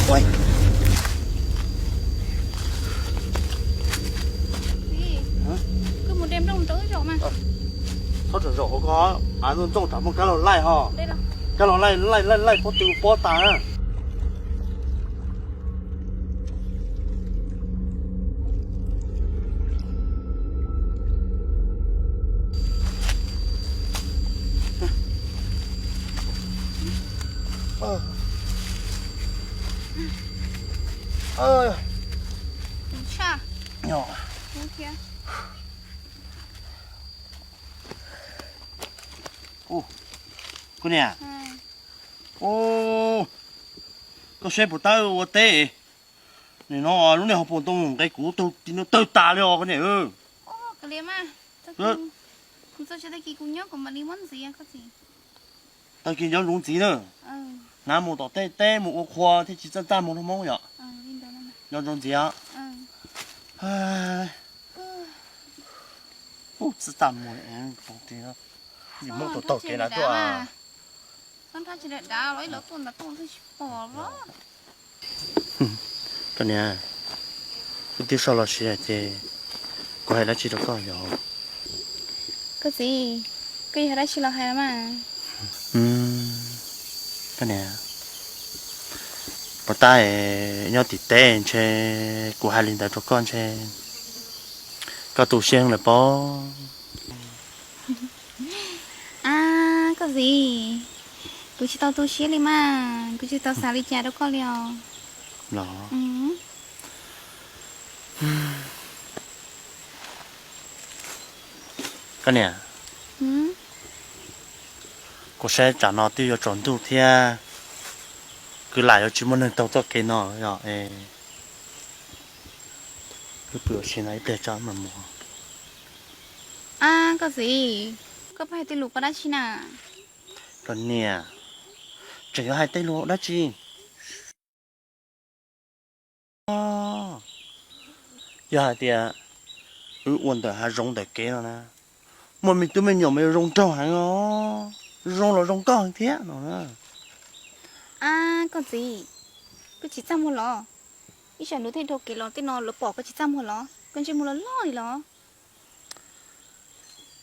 Txiv, koj mus de nplooj rau wb zaum mas. Txhob zaum hauv ko, av ntxooj ntxooj tsam muaj kab laus laij ho. Kab laus laij laij laij laij pob tw pob tas na. Koj niam, koj saib puas tau ua teb. Nim no lub niag hauv paus ntoo nqe kuv tug ti no tawg tas li os koj niam. Tag kis nyob ntsoov ntxiv na. Hnav mus tom tej teb mus ua qhua thiaj tsis txaj txaj muag rau Hmoob yom. Nyob ntsoov ntxiv. Txaj txaj muag, Hmoob tau taug kev na tuaj. Koj niam, wb twb soj los siav ces kuv hais dab tsi rau koj yom? Koj txiv, koj yuav hais dab tsi los hais los mas. Koj niam, puas tab nyob tim teb ntshe kuv hais li ntawd rau koj ntshe koj tu siab lawm pob. A, koj txiv, kuv tsis tau tu siab li mas, kuv tsis tau xav li cas rau koj li os. Los, koj niam, kuv saib tsam no twb yuav tsaus ntuj thiab, kwv lam yuav tsis muaj neeg taug txoj kev no yom. Wb pw ua si no ib pliag tso mam mus. A, koj txiv, koj pheej hais tej lus ko dab tsi na? Koj niam, tseem yuav hais tej lus dab tsi? Yog hais tias wb ua ntawm hav zoov ntawm kev no na, muaj me tub me nyuam mas yuav zoo nraug heev os, zoo los zoo nkauj heev thiab no na. A, koj txiv, koj tsis txaj muag los? Ib tsam nws thiaj dhau kev los tej no lawv pom koj tsis txaj muag los? Koj ntsej muag loj loj li los?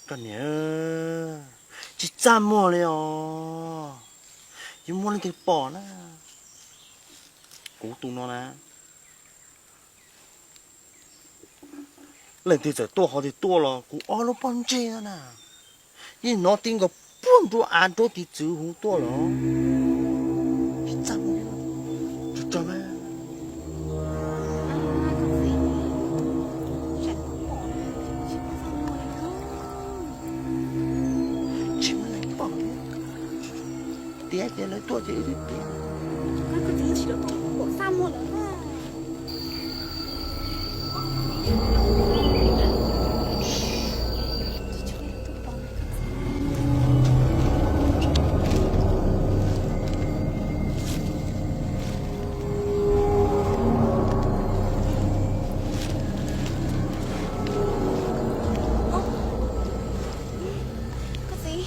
Koj niam, tsis txaj muag li os, yuav muaj leej twg pom na? Kuv tus no na, leej twg txawm tuaj qhov twg tuaj los kuv ob lub pob ntseg no na, yeej hnov ti nkaus puag nruab av nruab tiv txwv huv tuaj los. Tsis txaj muag, tso tso mas. Tsis muaj leej pom thiab. Tiav ces lawv tuaj ces wb twb tiav. Koj txiv, tsis tau pom, pom txaj muag lawm na. Koj txiv.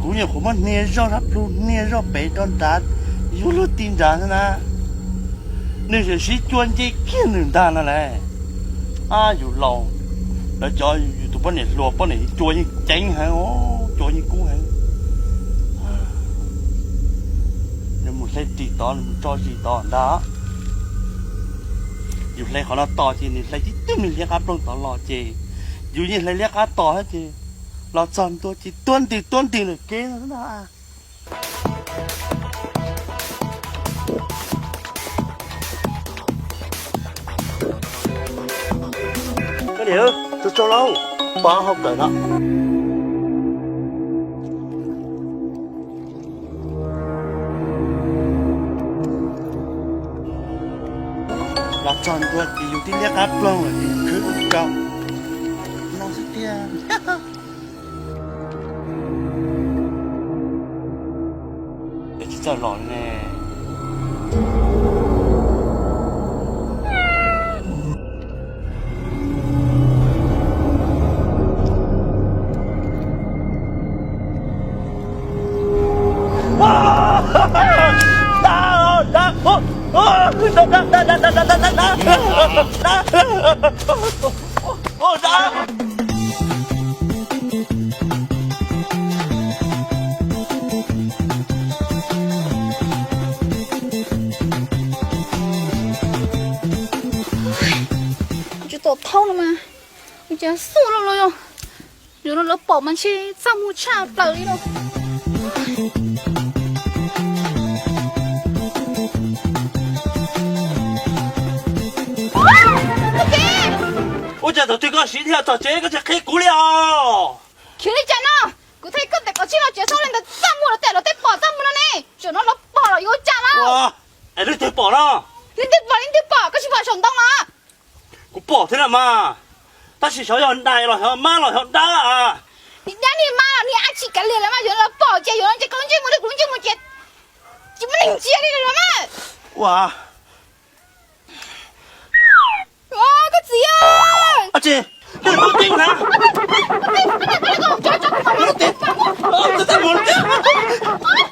Kuv nyuam qhuav muab hnia zoj sab plhu hnia zoj pem rau nrad, yuav luag ti nrad xwb na. Nws sim sib cua nce kiag nws ntag no las. Ab, yus laus, lawv cov yus tus poj niam hluas poj niam cua yeej ceev heev, cua yeej kub heev. Nws mus hle ris tod, nws mus tso zis tod ntag. Yus hle qhov no tos ces nws hle tib tug me liab qab ploog tod los ces yus yeej hle liab qab tos thiab ces los txog ntua ces tuab ntws tuab ntws lawm kev no na. Koj niam, tsaug tsaug lauj, pov hauj lwm no. Los txog ntua ces yus tib liab qab ploog lawm ces yus khwv ua rau no xwb tiag. Es tsis txawj los li ne. Tsis tau thaub no mas, ua cas xub los los yog yog no lawv pom mas ntshe txaj muag tshaj plaws li no. Ua cas thaum twg koj siv thiaj txog tsev koj tsis qhia kuv li os? Khiav li cas no? Kuv thaij koj tes kaum tsib los tsev xauj li ntawd txaj muag los tej los tej pom txaj muag no ne. Zaum no lawv pom los yuav ua cas lawm? Es leej twg pom no? Leej twg pom leej twg pom, koj tsis pom saum ntoo los? Kuv pom thiab na mas, tab sis xyov yog dais los xyov mab los xyov dab. Niag dab niag mab los niag dab tsi kav liam los mas, yuav los pom ces yuav ces koj lub ntsej muag thiab kuv lub ntsej muag ces tsis muaj neeg ntsia li los mas. Ua Koj txiv, tsis, tej mus teb na. Tej mus teb, tej mus teb.